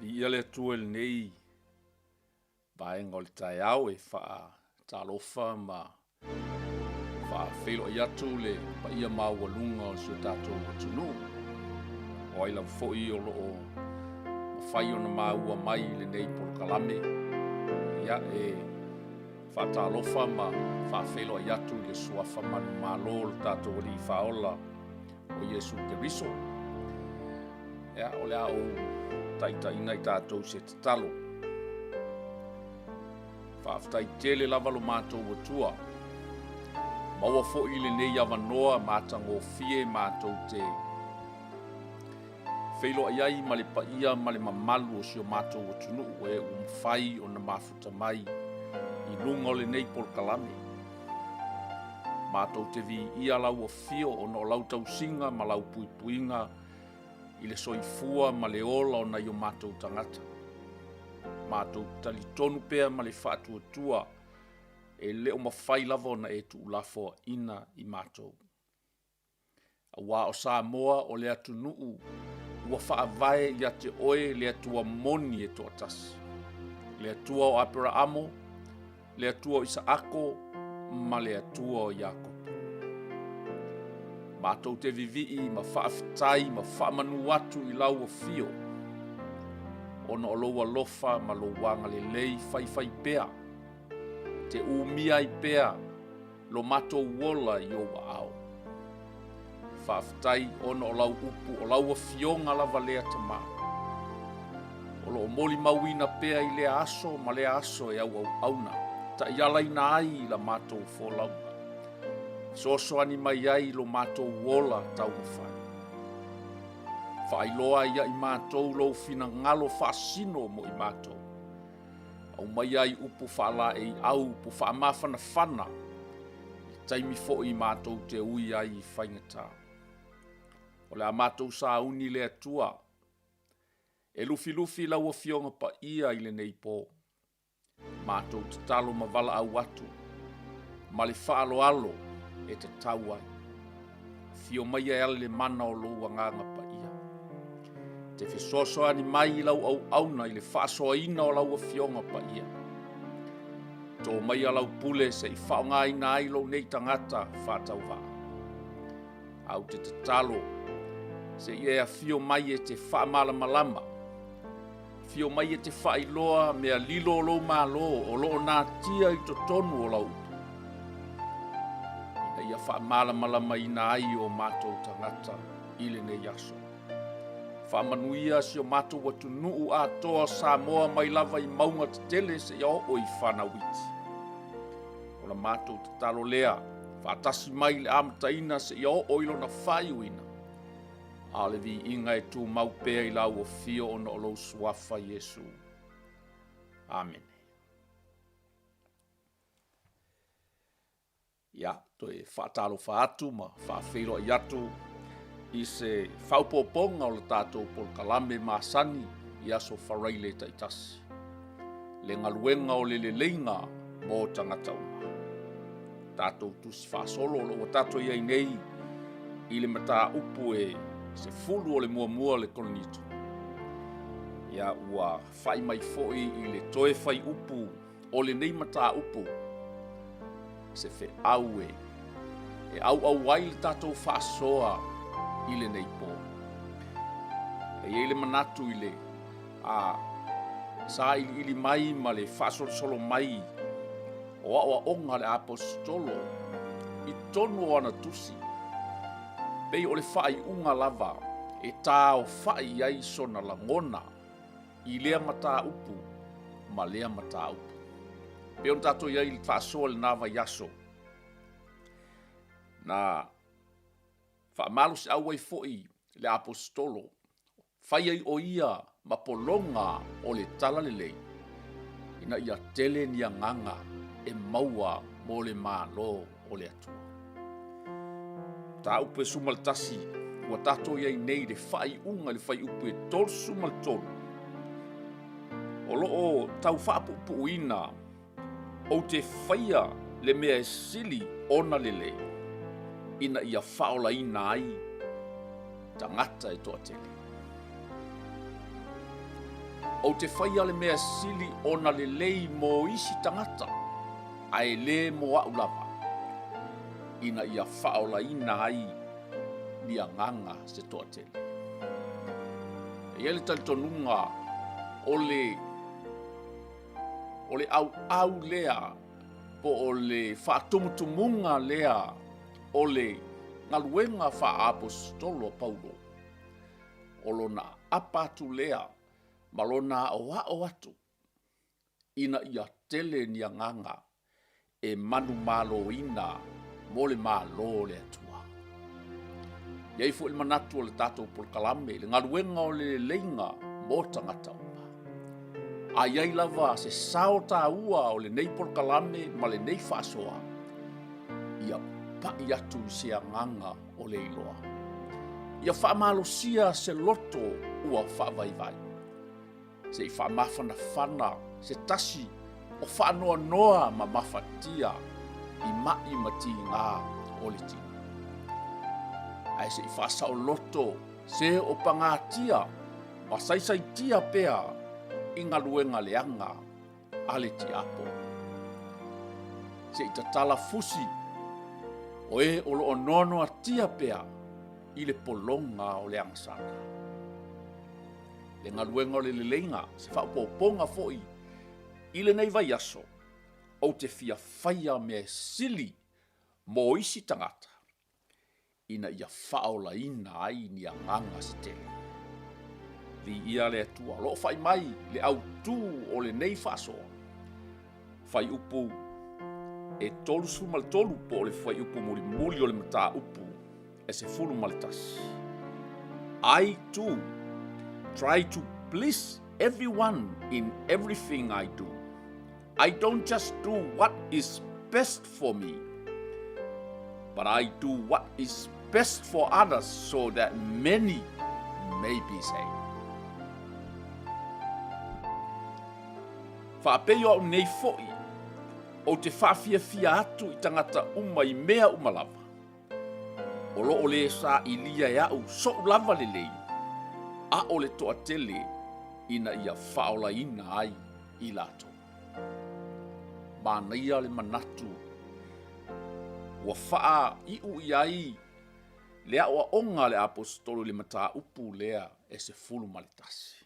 Viia le Atua i lenei vaega o le taeao e faatalofa ma faafeiloai atu le paia maualuga o si o tatou atunuu. O ai lava foi o lo o mafai ona maua mai i lenei polokalame, ia e faatalofa ma faafeiloai atu i le suafa manumalo o le tatou Alii Faaola o Iesu Keriso. Ia, o le a ou taitaiina i tatou i se tatalo. Faafetai tele lava lo matou Atua, maua foi lenei avanoa matagofie matou te feiloai ai ma le paia ma le mamalu o si o matou atunuu e ua mafai ona mafuta mai i luga o lenei polokalame. Matou te viia lau afio ona o lau tausiga ma lau puipuiga i le soifua ma le ola o nai o matou tagata. Matou te talitonu pea ma le faatuatua e le o mafai lava ona e tuulafoaina i matou. Aua o Samoa o le atunuu ua faavae ia te oe le Atua moni e toatasi, le Atua o Aperaamo, le Atua o Isaako ma le Atua o Iakopo. Matou te vivii ma faafetai ma faamanu atu i lau afio, ona o lou alofa ma lou agalelei faifaipea, te umia ai pea lo matou ola i ou aao. Faafetai ona o lau upu, o lau afioga lava lea Tama. O lo o molimauina pea i lea aso ma lea aso e auauauna, taialaina ai i la matou folauga. Fesoasoani mai ai i lo matou ola taumafai. Faailoa ai ia i matou lou finagalo faasino mo i matou. Aumaia ai upu faalaeiau, upu faamafanafana, i taimi foi matou te ui ai i faigata. O le a matou sauni le Atua e lufilufi lau Afioga Paia i lenei po. Matou tatalo ma valaau atu ma le faaaloalo e tatau ai. Afio maia e ala le mana o lou Agaga Paia. Te fesoasoani mai i lau auauna i le faasoaina o lau Afioga Paia. Tō maia lau pule se i faaaogaina ai lou nei tagata faatauvaa. A ou te tatalo se i e afio mai e te faamalamalama, afio mai e te faailoa mea lilo o lou Malo o lo o natia i totonu o lau upu, ina ia faamalamalamaina ai o matou tagata i lenei aso. Faamanuia si o matou atunuu atoa Samoa mai lava i mauga tetele seia oo i fanau iti. O la matou tatalo lea, faatasi mai i le amataina seia oo i lona faaiuina, a o le viiga e tumau pea i lau afio ona o lou suafa Iesu. Amene. Ia, toe faatalofa atu ma faafeiloai atu i se faaopoopoga o le tatou polokalame masani i aso Faraile taitasi, le galuega o le leleiga mo tagata uma. Tatou tusi faasolo o lo o ua tatou i ai nei i le mataupu e 10 o le muamua o le Korinito. Ia, ua fai mai foi i le toe faiupu o lenei mataupu se feau e e auau ai le tatou faasoa i lenei po. E i ai le manatu i le a sailiili mai ma le faasolosolo mai o aoaoga a le Aposetolo i totonu o ana tusi, pei o le faaiuga lava e taofai ai sona lagona i lea mataupu ma lea mataupu. Pei ona tatou i ai i le faasoa i lena vaiaso, na faamalosiau ai foi le Aposetolo, fai ai o ia ma pologa o le talalelei, ina ia tele ni agaga e maua mo le Malo o le Atua. Mataupu e 11, ua tatou i ai nei i le faaiuga i le fuaiupu e 33, o lo o tau faapuupuuina ou te faia le mea e sili ona lelei ina ia faaolaina ai tagata e toatele. Ou te faia le mea sili ona lelei mo isi tagata, ae le mo a'u lava, ina ia faaolaina ai ni agaga se toatele. E i ai le talitonuga o le o le ʻauʻau lea po o le faatumutumuga lea o le galuega faa-aposetolo a Paulo, o lona aapa atu lea ma lona aʻoaʻo atu ina ia tele ni agaga e manumaloina mo le Malo o le Atua. E i ai foi le manatu o le tatou polokalame i le galuega o le leleiga mo tagata uma. A i ai lava se sao taua o lenei polokalame ma lenei faasoa, ia pai atu i se agaga o le iloa. Ia faamalosia se loto ua faavaivai. Se i faamafanafana se tasi o faanoanoa ma mafatia i maʻi ma tigā o le tino. Ae se i faasaoloto se o pagatia ma saisaitia pea i galuega leaga a le tiapo. Se i tatala fusi o e o lo o noanoatia pea i le pologa o le agasala. Le galuega o le leleiga, se faaopoopoga foi i lenei vaiaso, ou te fia faia mea e sili mo isi tagata ina ia faaolaina ai ni agaga se tele. Viia le Atua, o lo o fai mai le autū o lenei faasoa, fuaiupu e 33 po o le fuaiupu mulimuli o le mataupu e 11. I too try to please everyone in everything I do. I don't just do what is best for me, but I do what is best for others so that many may be saved. Faapei o au nei foi, ou te faafiafia atu i tagata uma i mea uma lava. O lo o lē sailia e a'u soʻu lava lelei, a o le toatele ina ia faaolaina ai i latou. Manaia le manatu ua faaiu i ai le aoaoga a le Aposetolo i le mataupu lea e 11.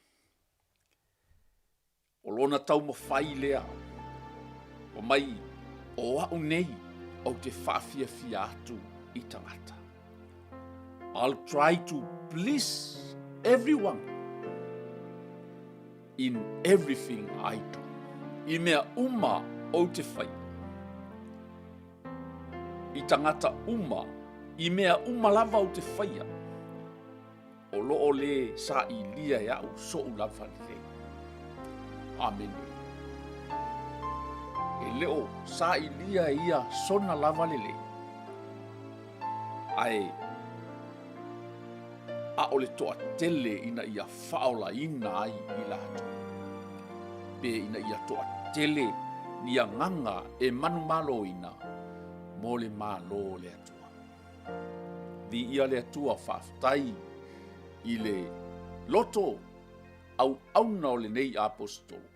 O lona taumafai lea, fai mai, o a'u nei ou te faafiafia atu i tagata. I'll try to please everyone in everything I do. I mea uma ou te faia. I tagata uma, i mea uma lava ou te faia. O lo o lē sailia e a'u soʻu lava lelei. Amene. E le o sailia e ia sona lava lelei, ae ʻaʻole toatele ina ia faaolaina ai i latou, pe ina ia toatele ni agaga e manumaloina mo le Malo o le Atua. Viia le Atua, faafetai i le loto auauna o lenei aposetolo.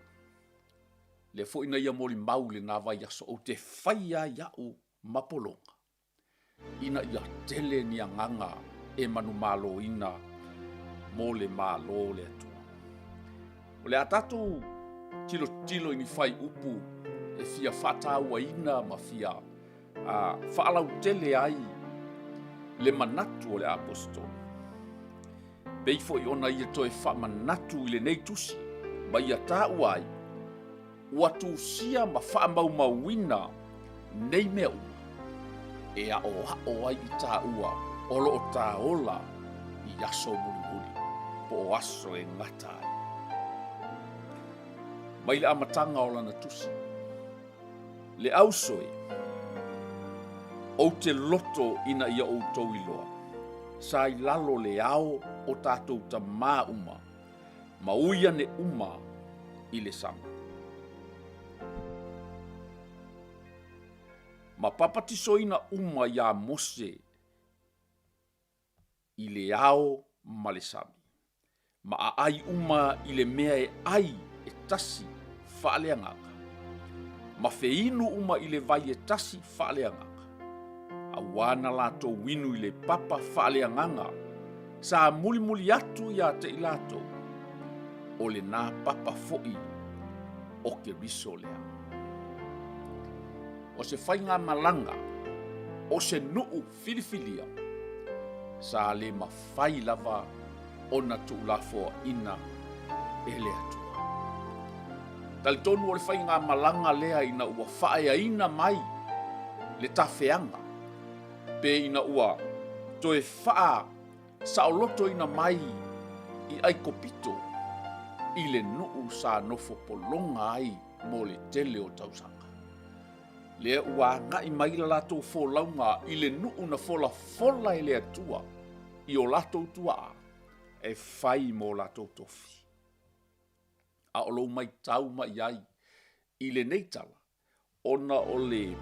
Lea foi na ia molimau i lena vaiaso, ou te faia ai a'u ma pologa, ina ia tele ni agaga e manumaloina mo le Malo o le Atua. O le a tatou tilotilo i ni fuaiupu e fia faatauaina ma fia a faalautele ai le manatu o le Aposetolo. Pei foi ona ia toe faamanatu i lenei tusi ma ia taua ai, ua tusia ma faamaumauina nei mea uma e aʻoaʻo ai i tāua o lo o tāola i aso mulimuli po o aso e gata ai. Mai le amataga o lana tusi, Le auso e, ou te loto ina ia outou iloa, sa i lalo le ao o tatou tamā uma, ma ui ane uma i le sami. Ma papatisoina uma iā Mose i le ao ma le sami. Ma aai uma i le mea e ai e tasi faaleagaga, ma feinu uma i le vai e tasi faaleagaga, auā na latou inu i le papa faaleagaga sa mulimuli atu iā te i latou, o lenā papa foʻi o Keriso lea. O se faigamalaga o se nuu filifilia sa le mafai lava ona tuulafoaina e le Atua. Talitonu o le faigamalaga lea ina ua faaeaina mai le tafeaga pe ina ua toe faa saolotoina mai i Aikopito i le nuu sa nofo pologa ai mo le tele o tausaga. Lea ua agai mai la latou folauga i le nuu na folafola e le Atua i o latou tuaa e fai mo latou tofi. A o lou maitau mai ai i lenei tala, ona o le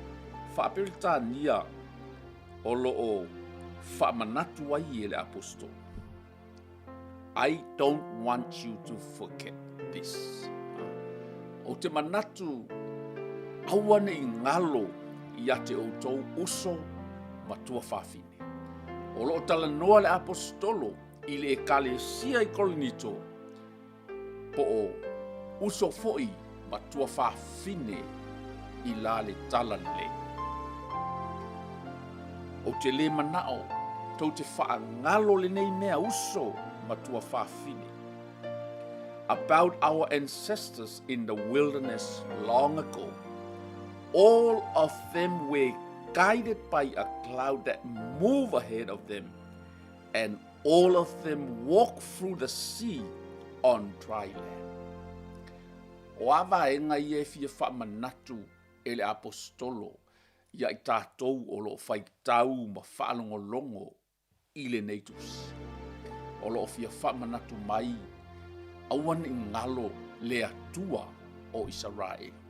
Faa-Peretania o lo o faamanatu ai e le Aposetolo. I don't want you to forget this. Ou te manatu aua ne i galo ia te outou uso ma tuafafine. O lo o talanoa le Aposetolo i le Ekalesia i Korinito po o uso foi ma tuafafine i la le tala lelei. Ou te lē manao tou te faagalo lenei mea uso ma tuafafine. About our ancestors in the wilderness long ago, all of them were guided by a cloud that moved ahead of them and all of them walk through the sea on dry land. O a vaega ia e fia faamanatu e le Aposetolo ia i tatou o lo o faitau ma faalogologo i lenei tusi. O lo o fia faamanatu mai aua ne i galo le Atua o Isaraelu.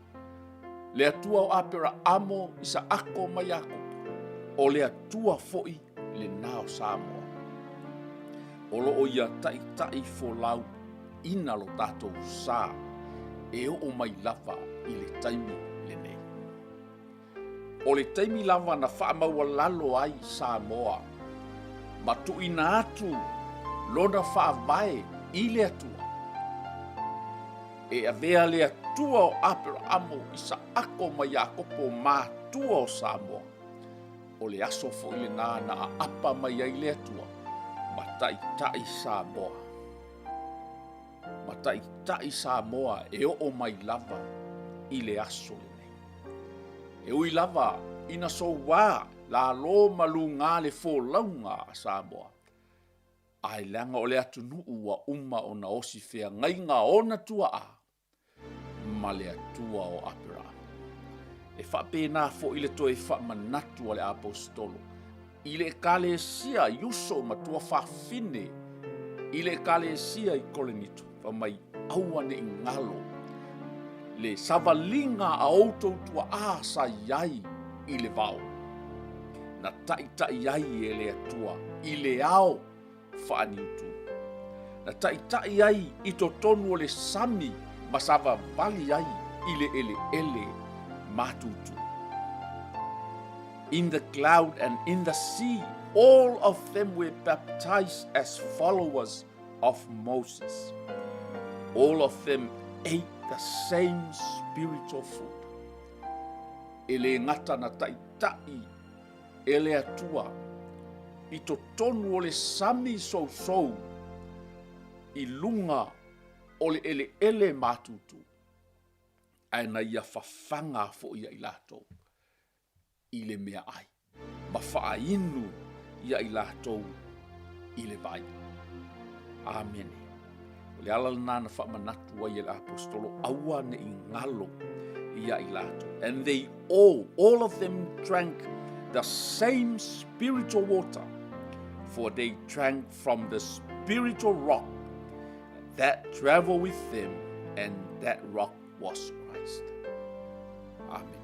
Le Atua o Aperaamo, Isaako ma Iakopo, o le Atua foi lenā o Samoa. O lo o ia taitai folau ina lo tatou sa e oo mai lava i le taimi lenei. O le taimi lava na faamaualalo ai Samoa ma tuuina atu lona faavae i le Atua, e avea le Atua o Aperaamo, Isaako ma Iakopo matua o Samoa, o le aso foi lenā na aapa mai ai le Atua ma taitai Samoa. Ma taitai Samoa e oo mai lava i le aso lenei. E ui lava ina souā lalo ma lugā le folauga a Samoa, ae leaga o le atunuu ua uma ona osi feagaiga ona tuaa ma le Atua o Aperahama. E faapena foi le toe faamanatu a le Aposetolo i le Ekalesia i uso ma tuafafine i le Ekalesia i Korinito, fai mai, aua ne i galo le savaliga a outou tuaa sa i ai i le vao, na taitai ai e le Atua i le ao faaniutu. Na taitai ai i totonu o le sami ma savavali ai i le eleele matutu. In the cloud and in the sea, all of them were baptized as followers of Moses. All of them ate the same spiritual food. E le gata na taitai e le Atua i totonu o le sami sousou i luga o le eleele matutu, ae na ia fafaga foi ia i latou i le meaai, ma faainu ia i latou i le vai. Amene. O le ala lenā na faamanatu ai e le Aposetolo, aua ne i galo ia i latou. And they all, all of them drank the same spiritual water, for they drank from the spiritual rock that traveled with them, and that rock was Christ. Amen.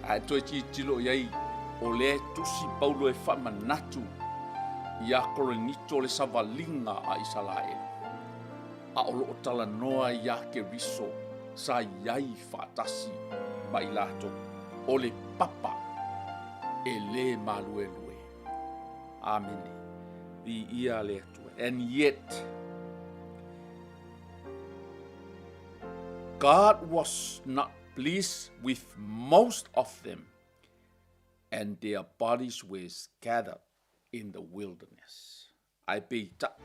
A e toe tilotilo i ai, o lea e tusi Paulo e faamanatu Iā Korinito le savaliga a Isalaelu, a o lo o talanoa iā Keriso sa i ai faatasi ma i latou, o le papa e lē maluelue. Amene. Viia le Atua. And yet, God was not pleased with most of them, and their bodies were scattered in the wilderness. Ae peitai,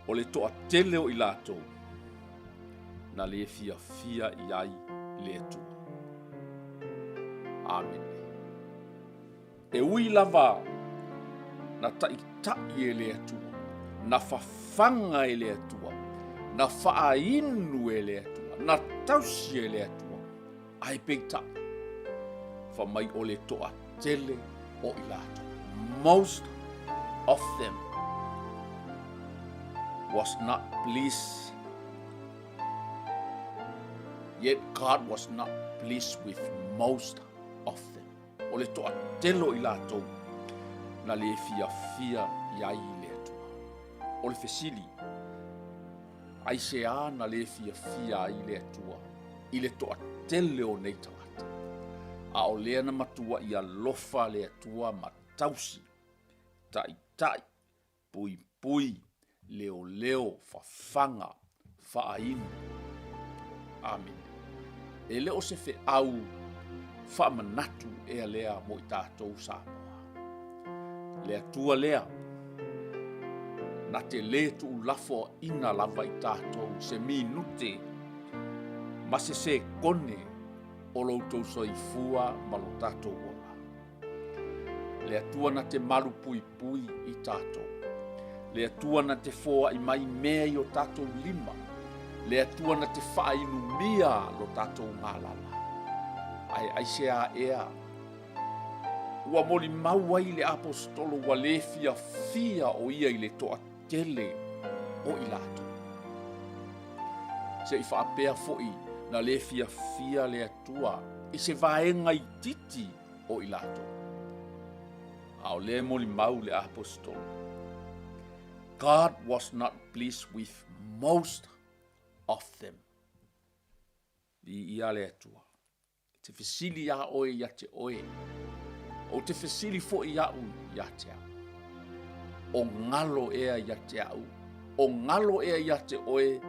o le toatele o i latou na lē fiafia i ai le Atua. Amene. E ui lava na taʻitaʻi e le Atua, na fafaga e le Atua, na faainu e le Atua, na tausi e le Atua, Ae peitai, fa mai o le toatele o i latou. Most of them was not pleased. Yet God was not pleased with most of them. O le toatele o i latou na le fiafia i ai le Atua. O le fesili, Aisea na lē fiafia ai le Atua i le toatele o nei tagata? A o lea na matuaʻi alofa le Atua ma tausi, taʻitaʻi, puipui, leoleo, fafaga, faainu. Amene. E le o se feau faamanatu ea lea mo i tatou Samoa. Le Atua lea, na te lē tuulafoaʻina lava i tatou se minute ma se sekone o lo outou soifua ma lo tatou ola. Le Atua na te malu puipui i tatou. Le Atua na te foaʻi mai mea i o tatou lima. Le Atua na te faainumia lo tatou galala. Ae aisea ea Ua molimau ai le Aposetolo ua lē fiafia o ia i le toatele o i latou. Se i faapea foi na lē fiafia le Atua i se vaega itiiti o i latou. A o lea e molimau le Aposetolo, God was not pleased with most of them. Viia le Atua. Te fesili iā oe ia te oe. Ou te fesili foi iaʻu ia te au. O galo ea ia te au, o galo ea ia te oe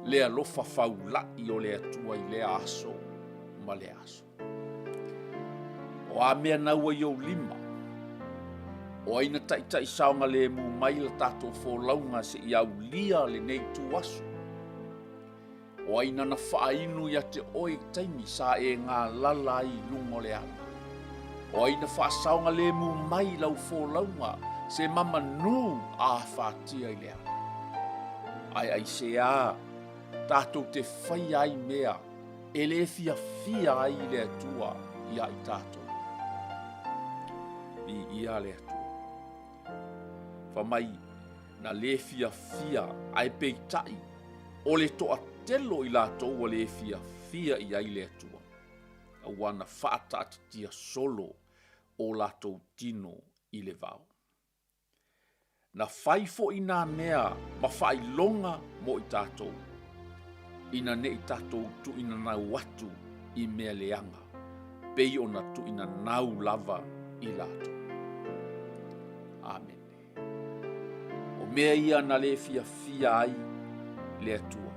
le alofa faulaʻi o le Atua i lea aso ma lea aso. O a mea naua i ou lima, o ai na taʻitaʻi saogalēmū mai la tatou folauga seia aulia lenei itu aso? O ai nana faainu ia te oe i taimi sa e galala ai i luga o le ala? O ai na faasaogalemu mai i lau folauga se mamanū a afatia i le ala? Ae aisea tatou te faia ai mea e le fiafia ai le Atua ia i tatou? Viia le Atua. Fa mai na lē fiafia ae peitai o le toatele o i latou ua lē fiafia i ai le Atua, auā na faataatitia solo o latou tino i le vao. Na fai foi nā mea ma faailoga mo i tatou, ina ne i tatou tuuinanau atu i mea leaga, pei ona tuuinanau lava i latou. Amene. O mea ia na lē fiafia ai le Atua.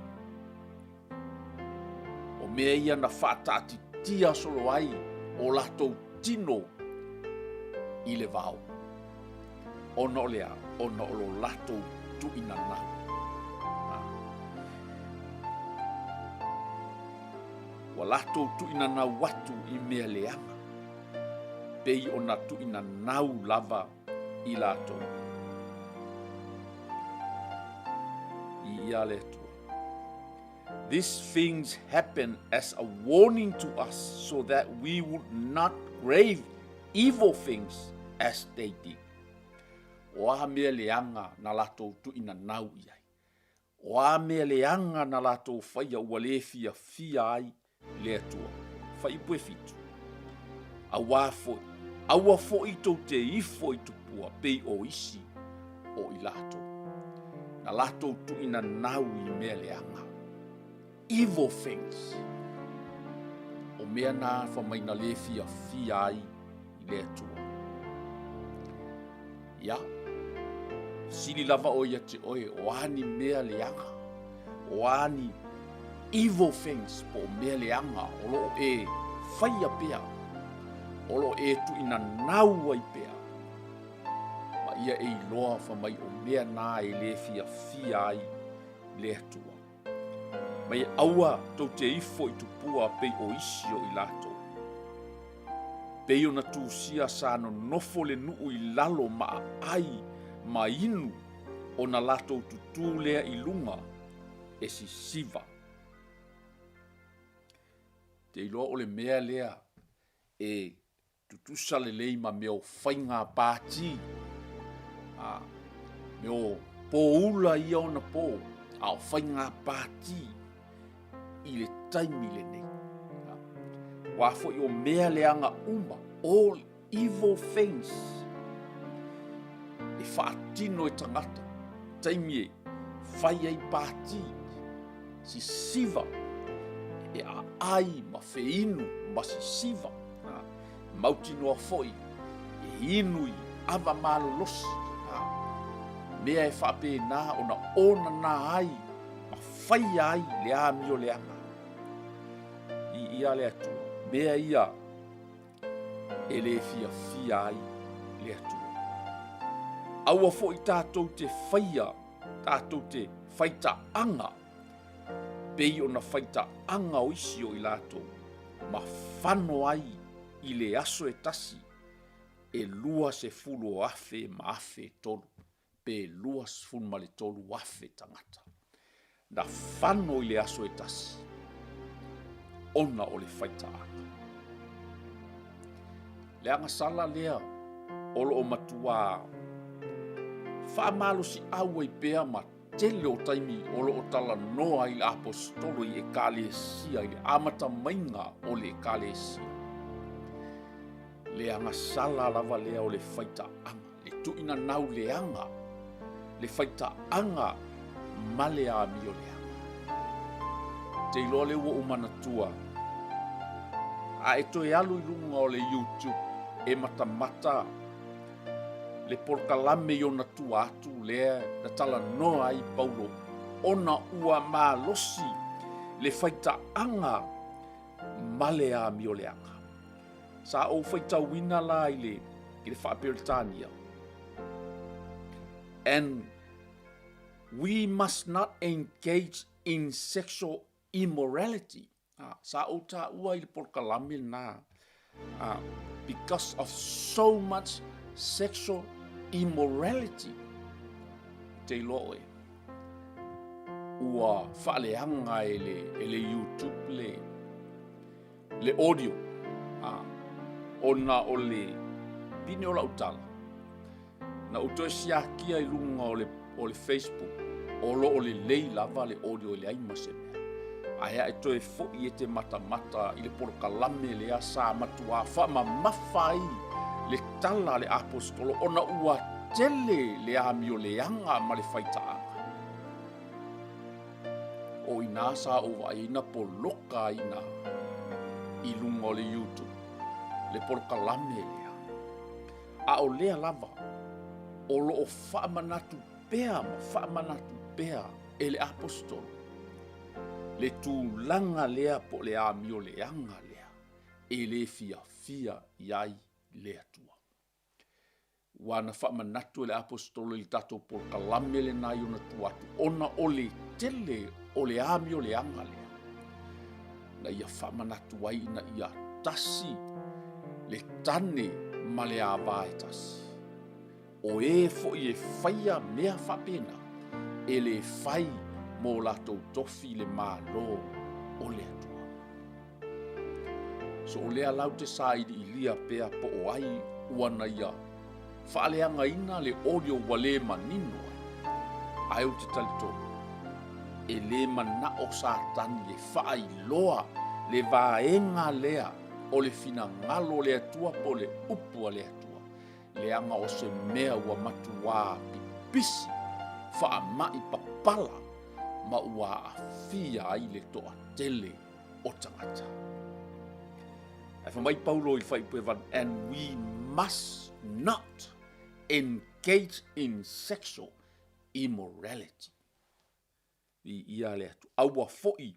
O mea ia na faataatitia solo ai o latou tino i le vao. Ona o le a? Ona o lo latou tuuinanau. Ua latou tuuinanau atu i mea leaga, pei ona tuuinanau lava i latou. Viia le Atua. These things happen as a warning to us so that we would not crave evil things as they did. O a mea leaga na latou tuuinanau i ai? O a mea leaga na latou faia ua lē fiafia ai le Atua? Fuaiupu e fitu. Auā foi. Aua foi tou te ifo i tupua pei o isi o i latou, na latou tuuina nau i mea leaga. Evil things. O mea na fa mai na le fiafia ai i le Atua. Ia, sili lava oe ia te oe, o a ni mea leaga, o a ni evil things po o mea leaga o lo o e faia pea, o lo o e tuuina nau ai pea, ma ia e iloa fa mai o mea na e le fiafia ai le Atua. Mai aua tou te ifo i tupua pei o isi o i latou. Pei ona tusia sa nonofo le nuu i lalo ma aai ma inu ona latou tutū lea i luga e sisiva. Te iloa o le mea lea e tutusa lelei ma mea o faiga pati, a, mea o pō ula ia ona pō, a o faiga pati i le taimi lenei. Aua foi o mea leaga uma, all evil things, e faatino e tagata, taimi e fai ai pati, sisiva, e aai ma feinu ma sisiva, mautinoa foi e inu i ava malolosi, mea e faapena ona onana ai ma faia ai le amio leaga. I ia le Atua, mea ia e le fiafia ai le Atua. Aua foi tatou te faia, tatou te faitaaga, pei ona faitaaga o isi o i latou, ma fano ai i le aso e tasi e 20 o afe ma afe e tolu, pe 23,000 tagata. Na fano i le aso e tasi, ona o le faitaaga. Le agasala lea o lo o matuā faamalosiau ai pea ma tele o taimi o lo o talanoa ai le Aposetolo i Ekalesia i le amata maiga o le Ekalesia. Le agasala lava lea o le faitaaga, le tuuina nau leaga, le faitaaga ma le amio leaga. Te iloa lea ua ou manatua, a e toe alu i luga o le YouTube e matamata le polokalame i ona tua atu lea na talanoa ai Paulo ona ua malosi le faitaaga ma le amio leaga. Sa ou faitauina la i le, i le Faa-Peretania. And we must not engage in sexual immorality. Ah, sa ou taua i le polokalame lena. Ah, because of so much sexual immorality. Te iloa oe. Ua faaleaga e le, e le YouTube le, le audio, a, ona o le pine o lau tala, na ou toe siakia i luga o le, o le Facebook, o lo o lelei lava le audio e leai ma se mea. Ae a e toe foi e te matamata i le polokalame lea sa matuā faamamafa ai le tala a le Aposetolo ona ua tele le amio leaga ma le faitaaga. O i inā sa ou vaai ai na poloka ai inā i luga o le YouTube le polokalame lea. A o lea lava o lo o faamanatu pea ma faamanatu pea e le Aposetolo le tulaga lea po o le amio leaga lea e le fiafia i ai le Atua. Ua na faamanatu e le Aposetolo i le tatou polokalame lena i ona tua atu, ona o le tele o le amio leaga lea, na ia faamanatu ai ina ia tasi le tane ma le ava e tasi. O e foi e faia mea faapena, e le fai mo latou tofi i le Malo o le Atua. So o lea lau te sailiilia pea po o ai ua na ia faaleagaina le audio ua le manino ai. Ae ou te talitonu, e le manao Satani e faailoa le vaega lea o le finagalo o le Atua po o le upu a le Atua, leaga o se mea ua matuā pipisi, faama'i papala ma ua aafia ai le toatele o tagata. Ae fai mai Paulo i le fuaiupu e 8, And we must not engage in sexual immorality. Viia le Atua. Aua foi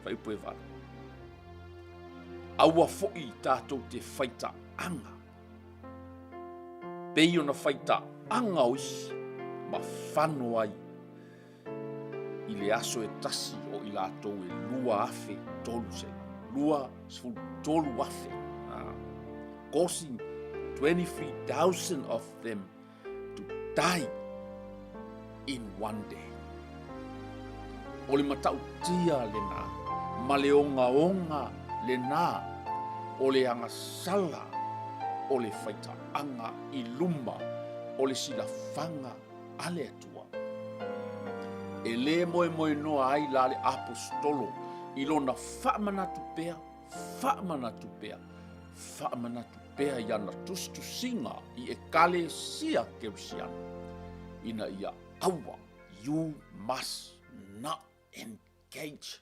fuaiupu e 8. Aua foi tatou te faitaaga. Pei ona faitaaga o isi ma fano ai i le aso e tasi o i latou e 2,300. 23,000. Causing 23,000 of them to die in one day. O le matautia lena ma le ogaoga lena o le agasala o le faitaaga i luma o le silafaga a le Atua. E lē moemoenoa ai la le Aposetolo i lona faamanatu pea, faamanatu pea, faamanatu pea i ana tusitusiga i Ekalesia Kerisiano, ina ia aua, you must not engage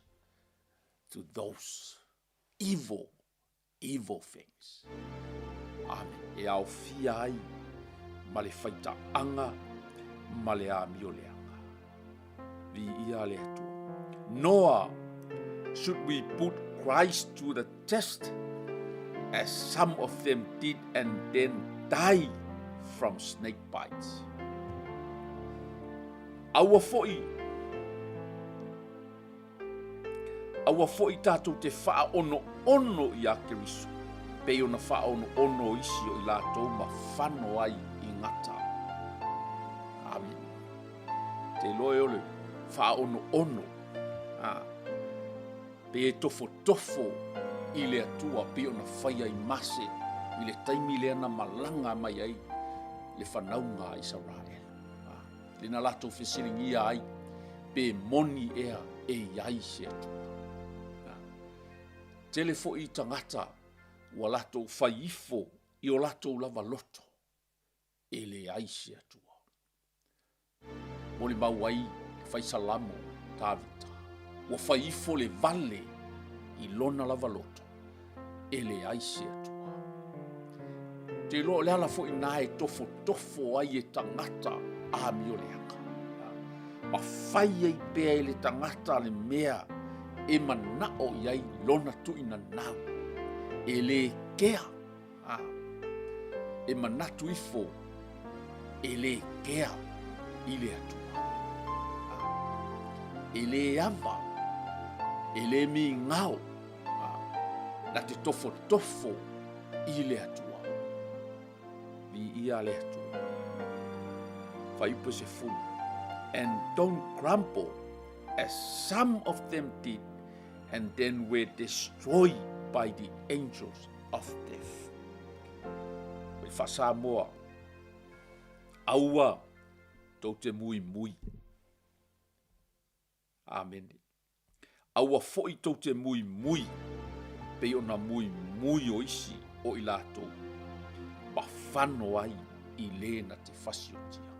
to those evil evil things. Amen. E aofia ai ma le faitaaga ma le amio leaga. Viia le Atua. Nor should we put Christ to the test as some of them did and then die from snake bites. Aua foi Aua foi tatou te faaonoono iā Keriso, pei ona faaonoono isi o i latou ma fano ai i gata. Amene. Te iloa e o le faaonoono, a, pei e tofotofo i le Atua pei ona fai ai Mase i le taimi lea na malaga mai ai le fanauga a Isaraelu. Le na latou fesiligia ai pe moni ea e i ai se Atua. Tele foi tagata ua latou fai ifo i o latou lava loto e leai se Atua. Molimau ai le fai salamo Tavita, ua fai ifo le vale i lona lava loto e leai se Atua. Ou te iloa o le ala foi na e tofotofo ai e tagata amioleaga. Ma fai ai pea e le tagata le mea e manao i ai lona tuinanau. E le kea e manatu ifo e le kea i le Atua. E le ava, e le migao, na te tofotofo i le Atua. Viia le Atua. Fuaiupu e 10. And don't grumble as some of them did and then were destroyed by the angels of death. O le faa-Samoa, aua tou te muimui. Amene. Aua foi tou te muimui pei ona muimui o isi o i latou ma fano ai i le na te fasiotia.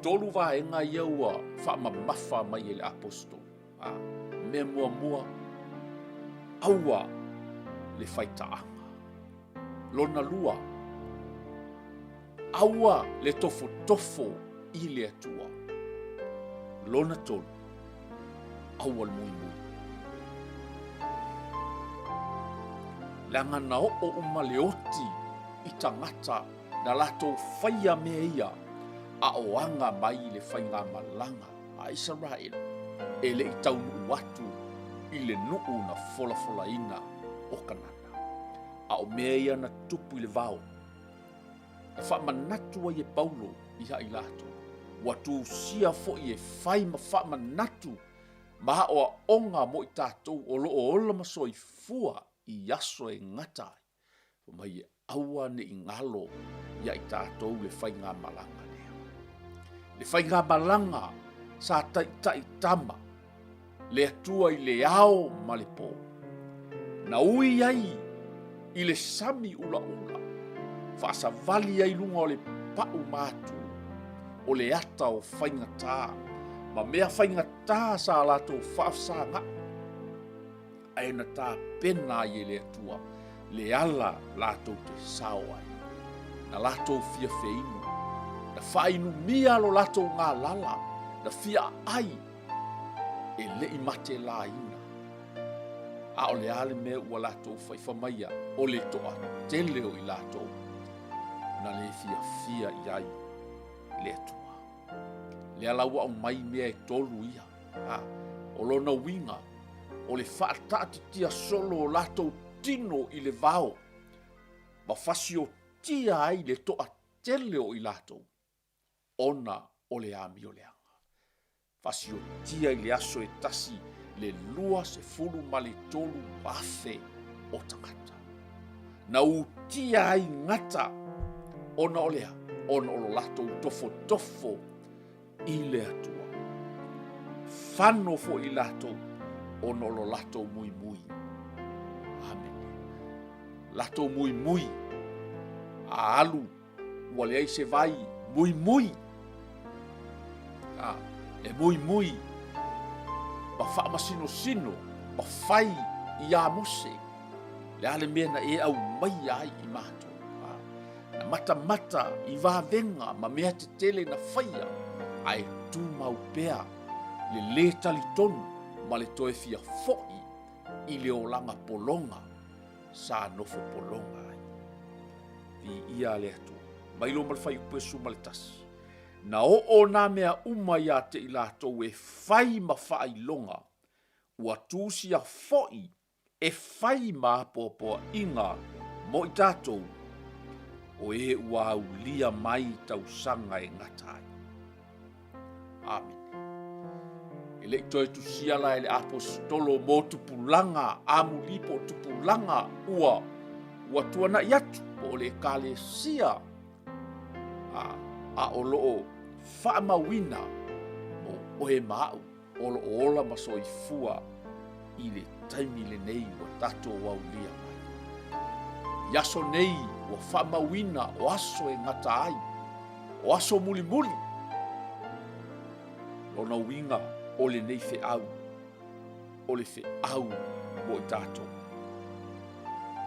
Tolu vaega ia ua faamamafa mai e le Aposetolo. A, mea muamua, aua le faitaaga. Lona lua, Aua le tofotofo i le Atua. Lona tolu, aua le muimui. Leaga na oo uma le oti i tagata na latou faia mea ia a o aga mai le faigamalaga a Isaraelu e le i taunuu atu i le nuu na folafolaina o Kanana. A o mea ia na tupu i le vao Na faamanatu ai e Paulo iā i latou, ua tusia foi e fai ma faamanatu ma aoaoga mo i tatou o lo o ola ma soifua i aso e gata ai, fai mai e aua ne i galo iā i tatou le faigamalaga lea. Le faigamalaga sa taitai tama. Le Atua i le ao ma le pō. Na ui ai i le sami ulaula, faasavali ai luga o le pau matu o le ata o faigata ma mea faigata sa latou faafesagaʻi, ae na tapena ai e le Atua le ala latou te sao ai. Na latou fia feinu, na faainumia lo latou galala, na fia aai e le i matelaina. A o le a le mea ua latou faifa maia, o le toatele o i latou na le fiafia i ai le Atua. Lea la ua aumai mea e tolu ia. A, o lona uiga, o le faataatitia solo o latou tino i le vao, ma fasiotia ai le toatele o i latou, ona o le amio leaga. Fasiotia i le aso e tasi le 23,000 o tagata. Na utia ai gata ona o le a? Ona o lo latou tofotofo i le Atua. Fano foi i latou ona o lo latou muimui. Amene. Latou muimui a alu ua leai se vai muimui. A, e muimui ma faamasinosino ma fai iā Mose. Le a le mea na e aumaia ai i matou. A, na matamata i vavega ma mea tetele na faia, ae tumau pea le lē talitonu ma le toe fia foʻi i le olaga pologa sa nofo pologa ai. Viia le Atua. Mai lo ma le fuaiupu e 11. Na oo nā mea uma iā te i latou e fai ma faailoga, ua tusia foʻi e fai ma apoapoaiga mo i tatou, o e ua aulia mai tausaga e gata ai. Amene. E le i toe tusia la e le aposetolo mo tupulaga amuli po o tupulaga ua ua tuanaʻi atu po o le ekalesia a, a o lo o faamauina mo oe ma aʻu o lo o ola ma soifua i le taimi lenei ua tatou aulia mai. I aso nei ua faamauina o aso e gata ai, o aso mulimuli. Lona uiga o lenei feau, o le feau mo i tatou.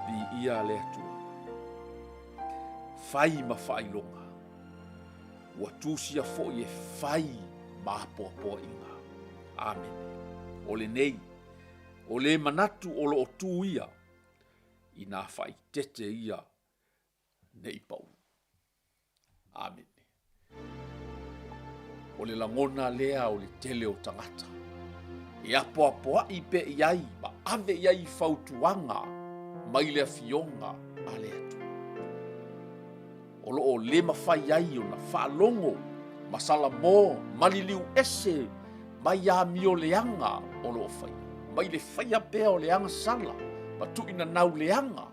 Viia le Atua. Fai ma faailoga. Ua tusia foi e fai ma apoapoaiga. Amene. O lenei, o le manatu o lo o tu ia, inā faaeteete ia ne i pau. Amene. O le lagona lea o le tele o tagata, e apoapoai pea i ai ma ave i ai fautuaga mai le Afioga a le Atua. O lo o le mafai ai ona faalogo ma salamo maliliu ese mai amio leaga o lo o faia, mai le faia pea o le agasala ma tuuinanau leaga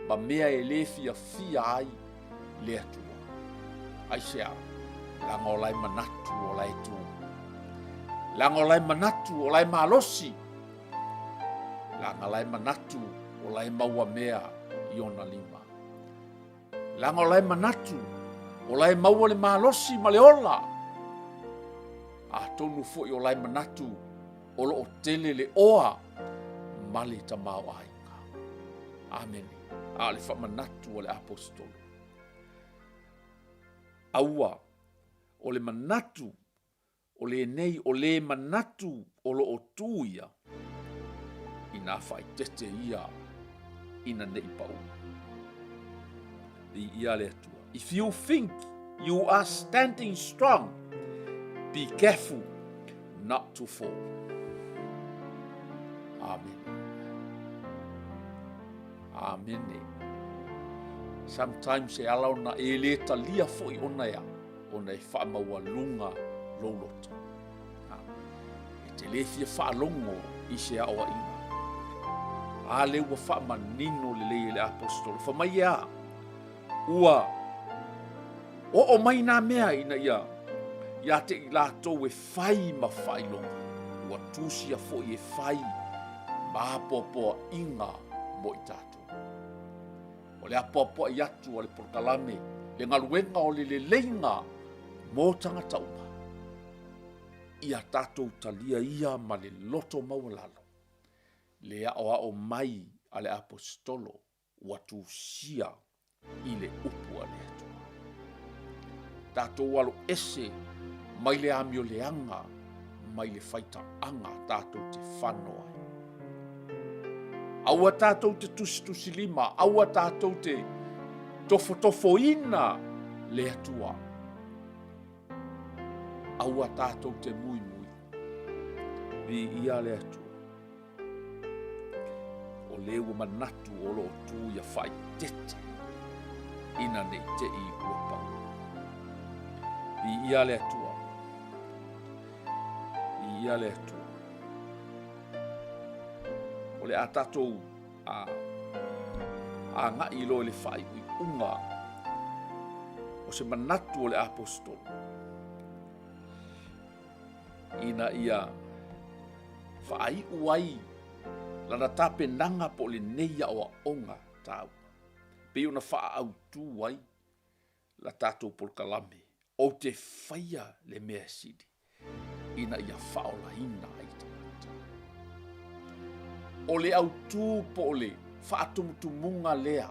ma mea e le fiafia ai le Atua. Aisea? Leaga o la e manatu o la e tu. Leaga o la e manatu o la e malosi. Leaga la e manatu o la e maua mea i ona lima. Leaga o la e manatu o la e maua le malosi ma le ola. Atonu foi o la e manatu o lo o tele le oa ma le tamaoaiga. Amene. A o le faamanatu a le aposetolo. Aua, o le manatu o lenei o le manatu o lo o tu ia, inā faaeteete ia ina ne i pau. Viia le Atua. If you think you are standing strong, be careful not to fall. Amen. Amene. Sometimes e ala ona e le talia foi ona ea, ona e faamaualuga lou loto. E te le fia faalogo i se aoaiga. A lea ua faamanino lelei e le aposetolo. Fai mai e a? Ua oo mai nā mea ina ia iā te i latou e fai ma faailoga. Ua tusia foi e fai ma apoapoaiga mo i tatou. O le apoapoai atu a le polokalame le galuega o le leleiga mo tagata uma. Ia tatou talia ia ma le loto maualalo le aoao mai a le Aposetolo ua tusia i le upu a le Atua. Tatou alo ese mai le amio leaga mai le faitaaga tatou te fano ai. Aua tatou te tusitusilima, aua tatou te tofotofoina le Atua. Aua tatou te muimui. Viia le Atua. O le ua manatu o lo o tu ia faaeteete ina ne i te i ua pau. Viia le Atua. Viia le Atua. O le a tatou a agai loa i le faaiuiuga o se manatu o le aposetolo ina ia faaiu ai lana tapenaga po o lenei aoaoga taua pei ona faaautu ai la tatou polokalame ou te faia le mea sili ina ia faaolaina ai tagata. O le autū po o le faatumutumuga lea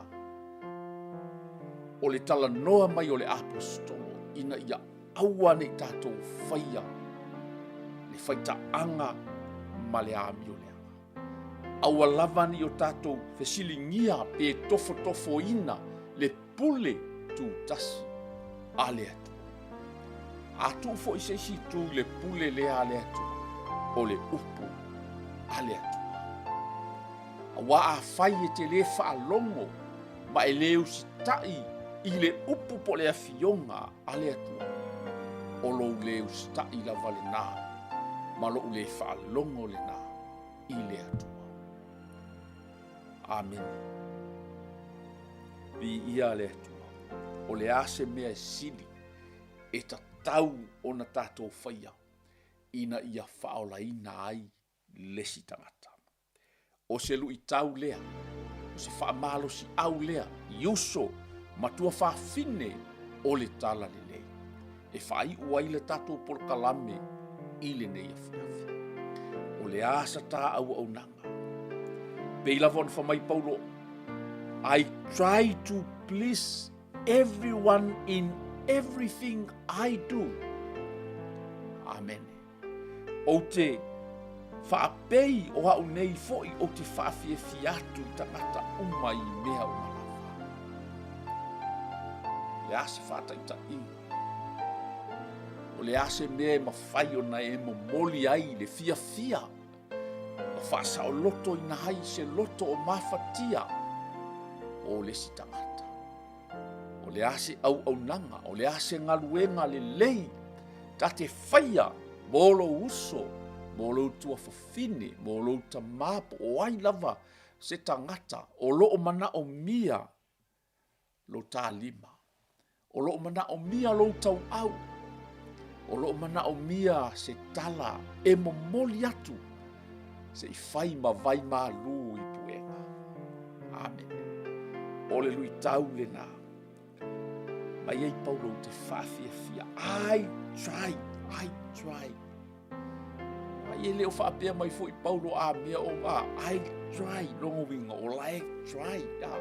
o le talanoa mai o le Aposetolo ina ia aua ne i tatou faia le faitaaga ma le amio leaga. Aua lava ne i o tatou fesiligia pe tofotofoina le pule tutasi a le Atua. A tuu foi se isi itu i le pule lea a le Atua, o le upu a le Atua. Aua afai e te lē faalogo ma e lē usitai i le upu po o le afioga a le Atua, o lou lē usitai lava lenā ma lou lē faalogo lenā i le Atua. Amene. Viia le Atua. O le a se mea e sili e tatau ona tatou faia ina ia faaolaina ai le isi tagata. O se luitau lea, o se faamalosiau lea i uso ma tuafafine o le Talalelei e faaiu ai le tatou polokalame i lenei afiafi. O le a sa ta auaunaga? Pei lava ona fai mai Paulo, I try to please everyone in everything I do. Amene. Ou te faapei o au nei foi ou te faafiafia atu i tagata uma i mea uma lava. O le a se faataitaiga? O le a se mea e mafai ona e momoli ai le fiafia ma faasaolotoina ai se loto o mafatia o le isi tagata? O le a se auaunaga, o le a se galuega lelei ta te faia mo lou uso, mo lou tuafafine, mo lou tamā, po o ai lava se tagata o lo o manaomia lo ta lima, o lo o manaomia lou tauau, o lo o manaomia se tala e momoli atu se i fai ma vai malū i puega. Amene. O le luitau lenā. Mai ai Paulo ou te faafiafia. I try, I try. Ai e le o faapea mai foi Paulo a mea o a I try longa uiga o la e try a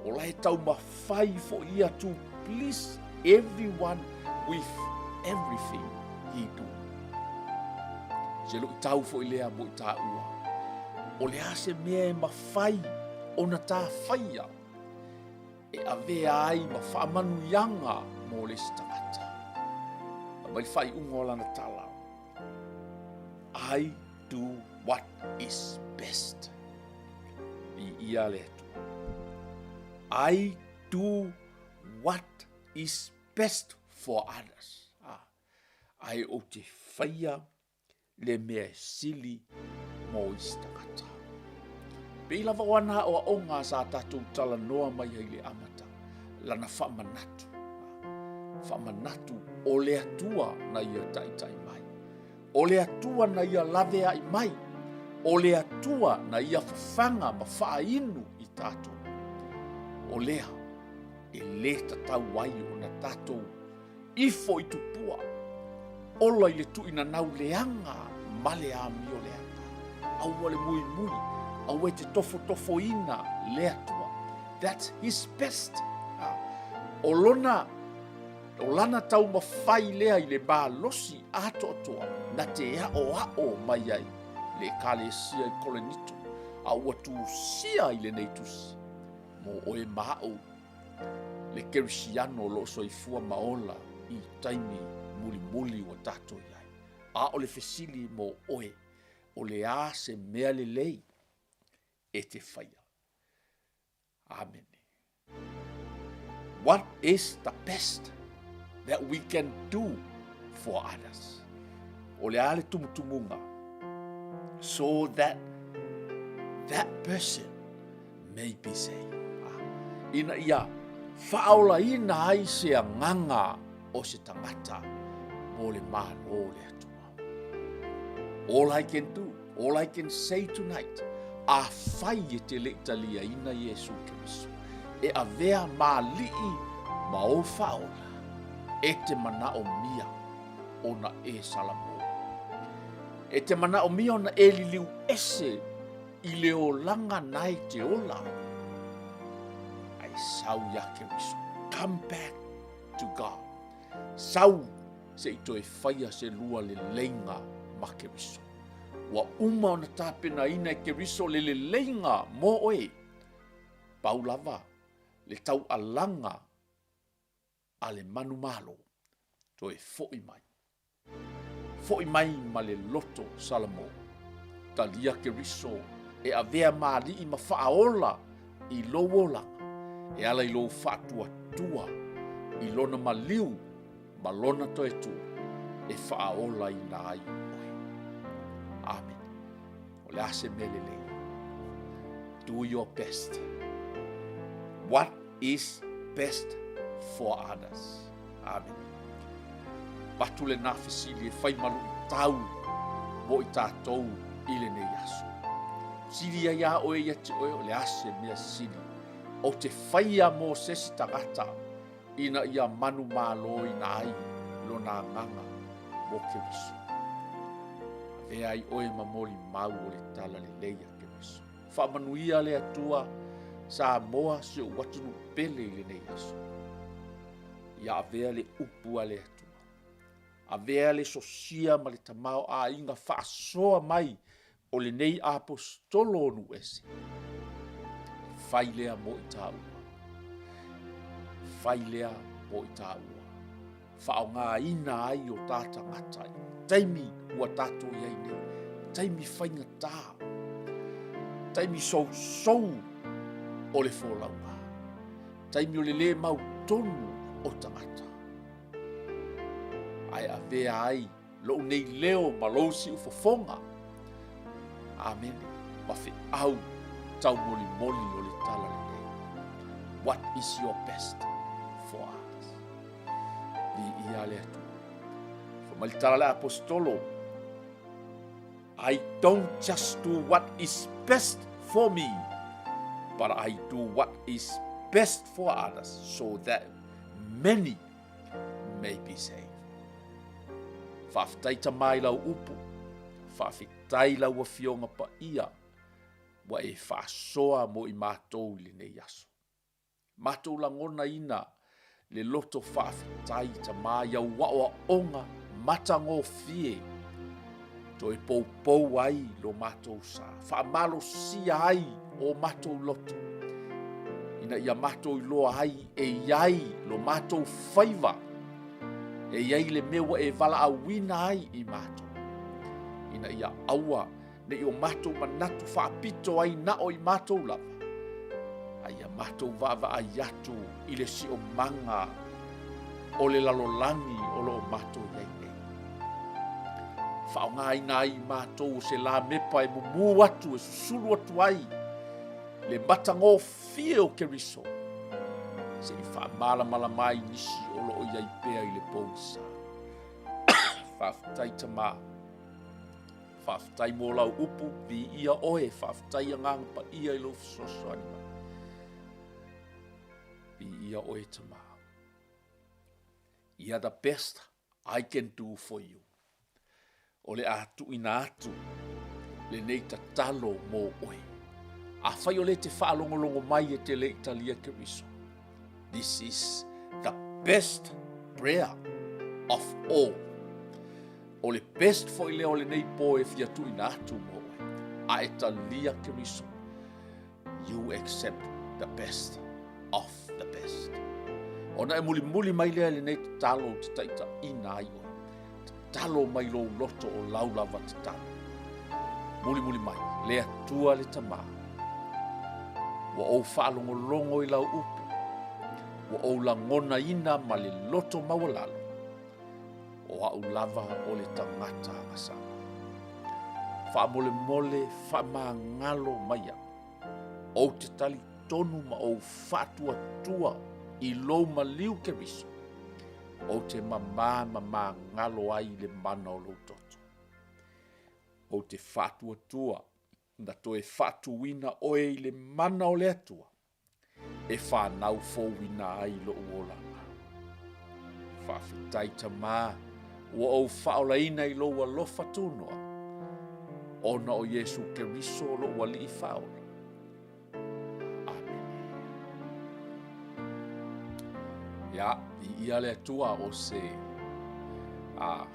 o la e taumafai foi ia to please everyone with everything he do. Se luitau foi lea mo i tāua. O le a se mea e mafai ona tā faia e avea ai ma faamanuiaga mo le isi tagata. Fai mai le faaiuga o lana tala, I do what is best. Viia le Atua. I do what is best for others. Ah, ae ou te faia le mea e sili mo isi tagata. Pei lava o ana aoaoga sa tatou talanoa mai ai i le amata, lana faamanatu. Faamanatu o le Atua na ia taitai mai. O le Atua na ia laveai mai, o le Atua na ia fafaga ma faainu i tatou. O lea e lē tatau ai ona tatou ifo i tupua, ola i le tuuinanau leaga ma le amio leaga. Aua le muimui, aua e te tofotofoina le Atua. That's his best. O lona O lana taumafai lea i le malosi atoatoa na te aʻoaʻo mai ai le Ekalesia i Kolenito, a ua tusia i lenei tusi mo oe ma aʻu, le Kerisiano o lo o soifua ma ola i taimi mulimuli ua tatou i ai. A o le fesili mo oe, o le a se mea lelei e te faia? Amene. What is the best that we can do for others? O le a le tumutumuga? So that that person may be saved. Ah, ina ia faaolaina ai se agaga o se tagata mo le Malo o le Atua. All I can do, all I can say tonight, afai e te le i taliaina Iesu Keriso, e avea ma alii ma ou faaola, e te manaomia ona e salamo. E te manaomia ona e liliu ese i le olaga na e te ola ai. Ae sau iā Keriso. Come back to God. Sau se i toe faia se lua leleiga ma Keriso. Ua uma ona tapenaina e Keriso le leleiga mo oe. Pau lava le taualaga a le manumalo, toe foi mai. Foi mai ma le loto Salamo. Talia Keriso e avea ma alii ma faaola i lou olaga, e ala i lou faatuatua i lona maliu ma lona toe tu e faaolaina ai oe. Amene. O le a se mea lelei? Do your best. What is best for others? Amene. Avatu lenā fesili e fai ma luitau mo i tatou i lenei aso. Sili ai a oe ia te oe o le a se mea sili ou te faia mo se isi tagata ina ia manumaloina ai lona agaga mo Keriso. Avea ai oe ma molimau o le talalelei a Keriso. Faamanuia le Atua Samoa si ou atunuu pele i lenei aso. Ia avea le upu a le Atua. Avea le sosia ma le tamaoaiga faasoa mai o lenei aposetolo o nuu ese. E fai lea mo i tāua. Fai lea mo i tāua. Faaaogaina ai o tā tagata i taimi ua tātou i ai nei. Taimi faigata. Taimi sousou o le folauga. Taimi o le lē mautonu o tagata. Ae avea ai lou nei leo ma lou siufofoga. Amene. Ma feau taumolimoli o le tala lenei. What is your best for others? Viia le Atua. Fai mai le tala a le Aposetolo, I don't just do what is best for me, but I do what is best for others so that many may be saved. Faafetai Tama i lau upu, faafetai lau Afioga Paia ua e faasoa mo i matou i lenei aso. Matou lagonaina le loto faafetai Tama i au aoaoga matagofie toe poupou ai lo matou sa, faamalosia ai o matou loto, ina ia matou iloa ai e i ai lo matou faiva, e i ai le mea ua e valaauina ai i matou, ina ia aua ne i o matou manatu faapito ai na o i matou lava, a ia matou vaavaai atu i le siomaga o le lalolagi o lo o matou i ai nei. Faaaogaina ai i matou o se lamepa e mumu atu e susulu atu ai le matagofie o Keriso, se i faamalamalama ai nisi o lo o i ai pea i le pogisa. Faafetai Tama. Faafetai mo lau upu, viia oe, faafetai Agaga Paia i lou fesoasoani mai. Viia oe Tama. You are the best I can do for you. O le a tuuina atu lenei tatalo mo oe. Afai o lea e te faalogologo mai e te le i talia Keriso, this is the best prayer of all. O le best foi lea o lenei po e fia tuuina atu mo oe. A e talia Keriso, you accept the best of the best. Ona e mulimuli mai lea i lenei tatalo ou te taitaiina ai oe. Tatalo mai lou loto o lau lava tatalo. Mulimuli mai, le Atua le Tama. Ua ou faalogologo i lau upu. Ua ou lagonaina ma le loto maualalo. O au lava o le tagata agasala. Faamolemole faamagalo mai au. Ou te talitonu ma ou faatuatua i lou maliu Keriso, ou te mamā ma magalo ai i le mana o lou toto. Ou te faatuatua na toe faatuina oe i le mana o le Atua, e fanau fouina ai lou olaga. Faafetai Tama, ua ou faaolaina i lou alofa tunoa, ona o Iesu Keriso lou Alii faaola. Amene. Ia, viia le Atua o se a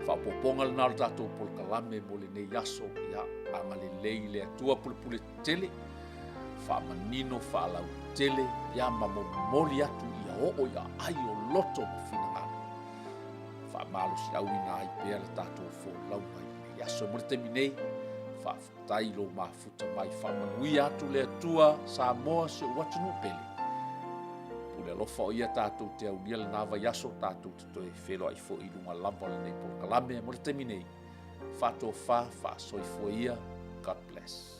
faaopoopoga lena o le tatou polokalame mo lenei aso. Ia, agalelei le Atua pulepule tetele, faamanino faalautele, ia ma momoli atu ia oo i aai o loto ma finagalo. Faamalosiauina ai pea le tatou folauga i lenei aso. Mo le taimi nei, faafetai lou mafuta mai, faamanuia atu le Atua Samoa si ou atunuu pele. Pule alofa o ia tatou te aulia lena vaiaso, tatou te toe feiloai foi i luga lava o lenei polokalame. Mo le taimi nei, faatofa, faasoifua ia. God bless.